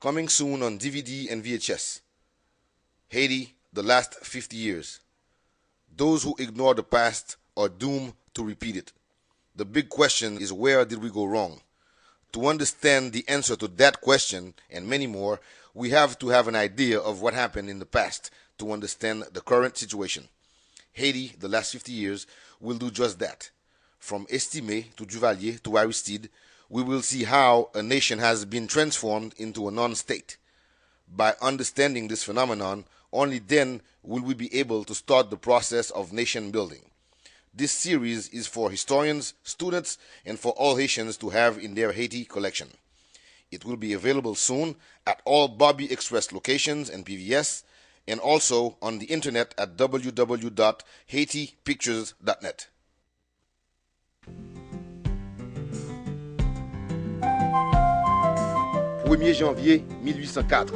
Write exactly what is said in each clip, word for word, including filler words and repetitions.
Coming soon on D V D and V H S. Haiti, The Last fifty Years. Those who ignore the past are doomed to repeat it. The big question is, where did we go wrong? To understand the answer to that question and many more, we have to have an idea of what happened in the past to understand the current situation. Haiti, the Last fifty Years will do just that. From Estimé to Duvalier to Aristide, we will see how a nation has been transformed into a non-state. By understanding this phenomenon, only then will we be able to start the process of nation building. This series is for historians, students, and for all Haitians to have in their Haiti collection. It will be available soon at all Bobby Express locations and P V S, and also on the internet at w w w dot haiti pictures dot net. Premye janvye mil uit san kat,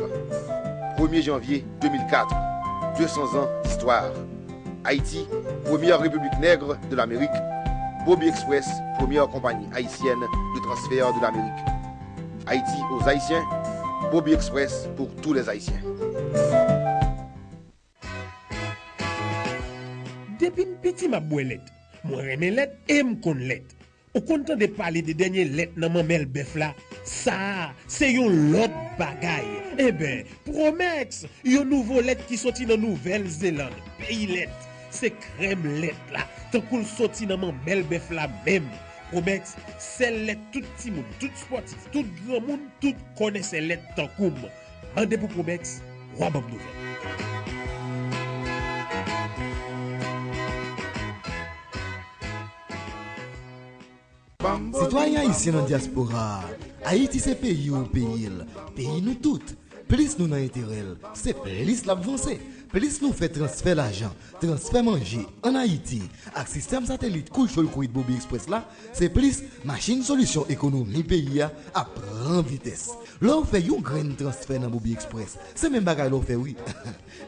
premye janvye de mil kat, de san zan distwa. Ayiti, premyè repiblik nèg de Lamerik. Bobby Express, première compagnie haïtienne de transfert de l'Amérique. Haïti aux Haïtiens, Bobby Express pour tous les Haïtiens. Depi m piti, m ap bwè lèt. Mwen renmen lèt e m konn lèt. Ou konn tande pale de dènye lèt nan manmèl bèf la? Sa a, se yon lòt bagay. Enben, Promex, yon nouvo lèt ki soti nan Nouvèl Zeland, peyi lèt. Se krèm lèt la, tankou l soti nan manmèl bèf la menm. Promex, sèl lèt tout timoun, tout spòtif, tout granmoun, tout konèsè lèt tankou m. Mande pou Promex, w a ban m nouvèl. Sitwayen ayisyen nan dyaspora a, Ayiti se peyi w, peyi l, peyi nou tout. Plis nou nan enterè l, se plis l ap vanse. Plis nou fè transfè lajan, transfè manje ann Ayiti ak sistèm satelit Cool Show Liquid Bobby Express la, se plis machin solisyon ekonomi peyi a ap pran vitès. Lè w fè yon grenn transfè nan Bobby Express, se menm bagay lè w fè, wi.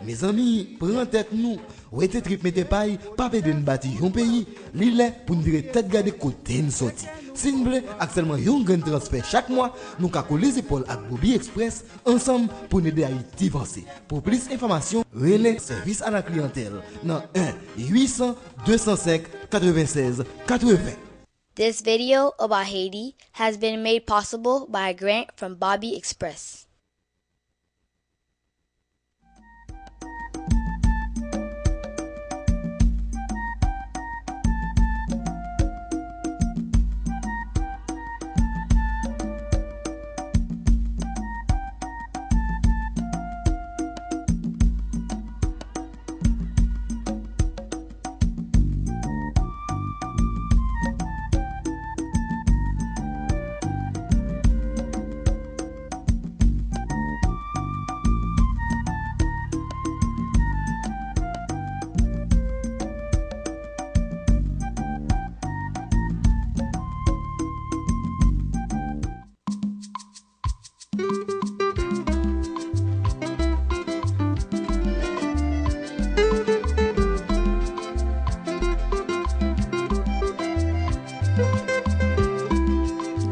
Mezanmi, pran tèt nou. Wete trip mete pay p ap ede n bati yon peyi. Li lè pou n vire tèt gade kote n soti. Si n vle, ak sèlman yon grenn transfè chak mwa, nou ka kole zepòl ak Bobby Express ansanm pou n ede Ayiti vanse. Pou plis enfòmasyon, rele sèvis a la kliyantèl nan en uit san, de san senk, katrevennsèz, katreven. This video about Haiti has been made possible by a grant from Bobby Express.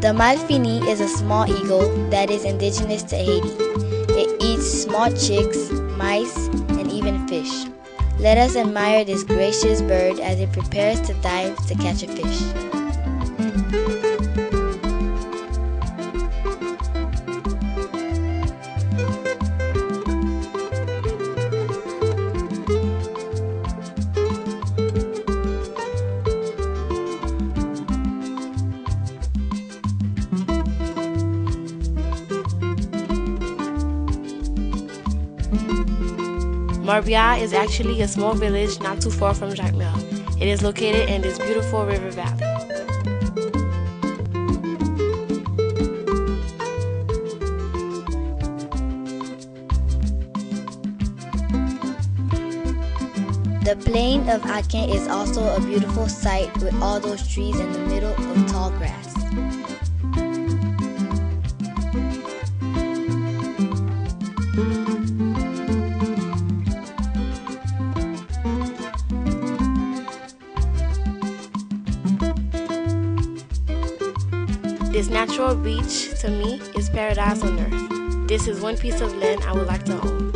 The Malfini is a small eagle that is indigenous to Haiti. It eats small chicks, mice, and even fish. Let us admire this gracious bird as it prepares to dive to catch a fish. Marbya is actually a small village not too far from Jacmel. It is located in this beautiful river valley. The plain of Aken is also a beautiful sight with all those trees in the middle of tall grass. This natural beach, to me, is paradise on earth. This is one piece of land I would like to own.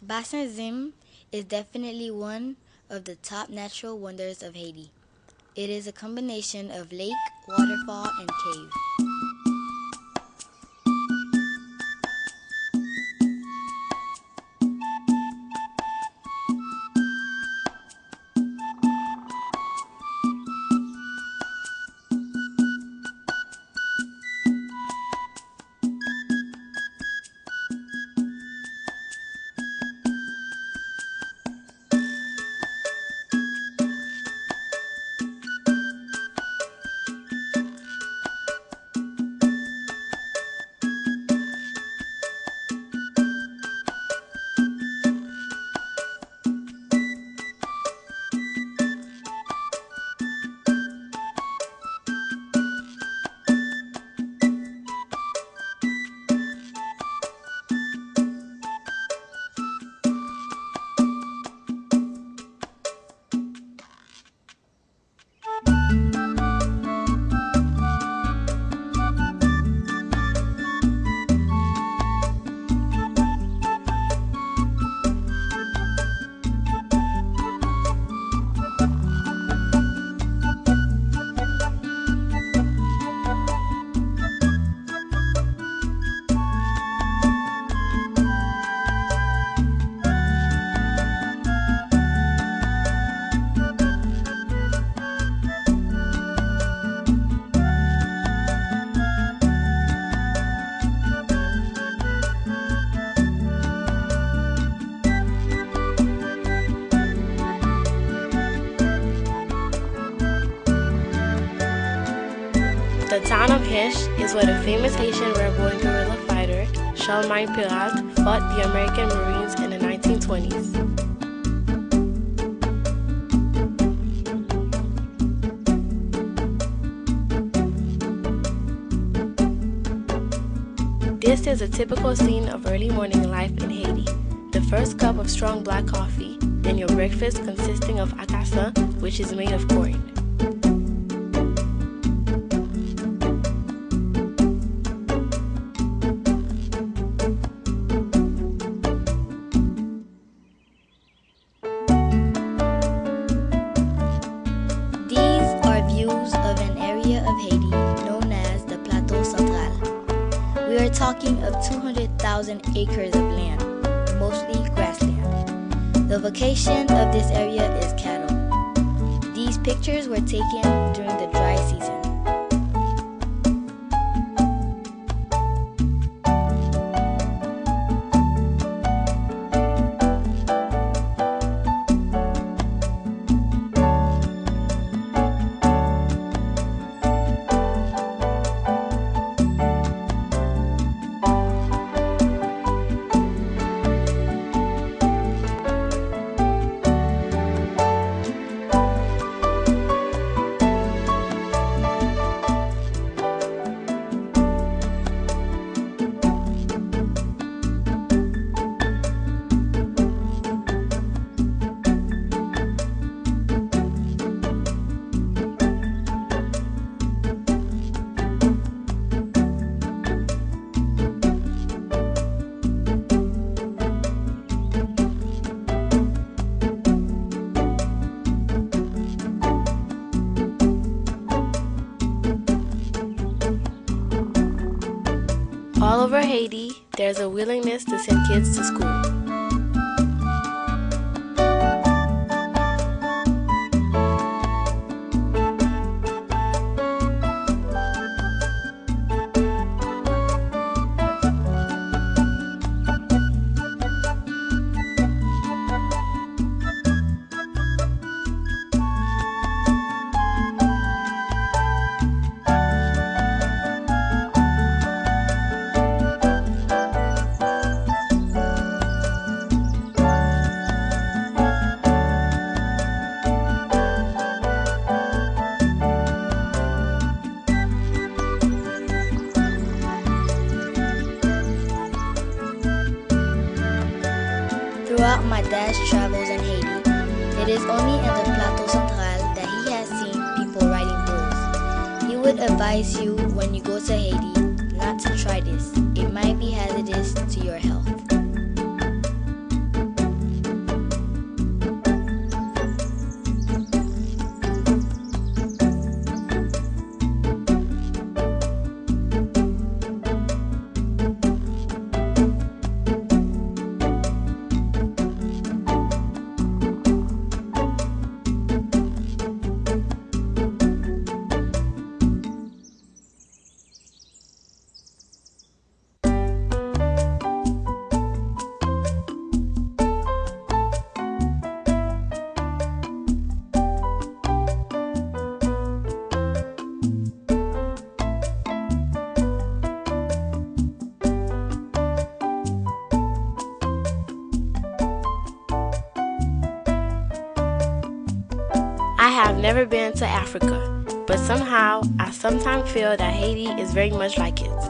Basen Zeme is definitely one of the top natural wonders of Haiti. It is a combination of lake, waterfall, and cave. The town of Hinche is where the famous Haitian rebel and guerrilla fighter Charlemagne Péralte fought the American Marines in the nineteen twenties. This is a typical scene of early morning life in Haiti. The first cup of strong black coffee, then your breakfast consisting of akasan, which is made of corn. These are views of an area of Haiti known as the Plateau Central. We are talking of two hundred thousand acres of land, mostly grassland. The vocation of this area is cattle. These pictures were taken during the dry season. All over Haiti, there's a willingness to send kids to school. Throughout my dad's travels in Haiti, it is only in the Plateau Central that he has seen people riding bulls. He would advise you when you go to Haiti not to try this. It might be hazardous to your health. I have never been to Africa, but somehow I sometimes feel that Haiti is very much like it.